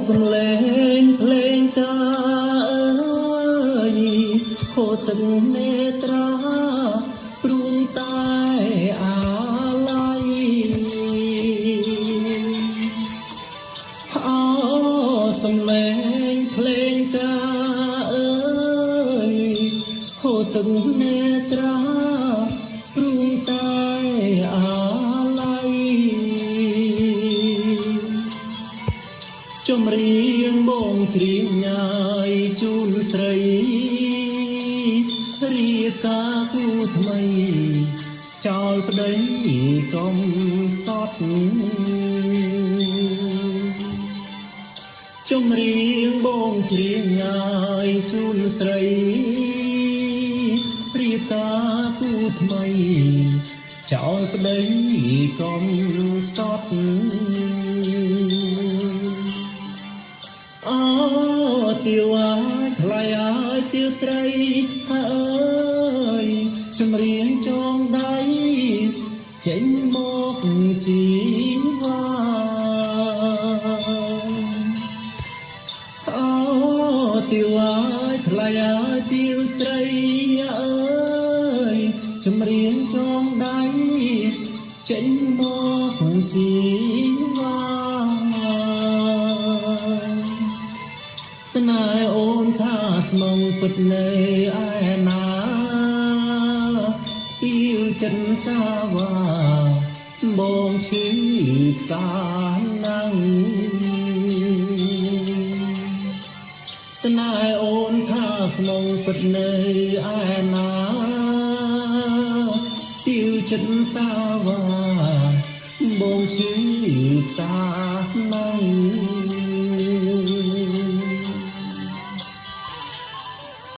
សំលេងភ្លេងកាអើយ ហូរទឹកនេត្រាព្រួងតែអាល័យ អោសំលេងភ្លេងកាអើយ ហូរទឹកនេត្រាព្រួងតែអាល័យ ចម្រៀងបងច្រៀងញ៉ាយជូនស្រី រៀបការគូថ្មីចោលប្តីកំសត់ ចម្រៀងបងច្រៀងញ៉ាយជូនស្រី រៀបការគូថ្មីចោលប្តីកំសត់ អូទាវអាយថ្លៃអើយ ទាវស្រីអើយ ចម្រៀងចងដៃចេញមកជីវ៉ា អូទាវអាយថ្លៃអើយ ទាវស្រីអើយ ចម្រៀងចងដៃចេញមកជីវ៉ា ស្នេហ៍អូនថាស្មងពិតនៅឯណា ទាវចិត្តសាវ៉ាបងឈឺខ្សាណាំង ស្នេហ៍អូនថាស្មងពិតនៅឯណា ទាវចិត្តសាវ៉ាបងឈឺខ្សា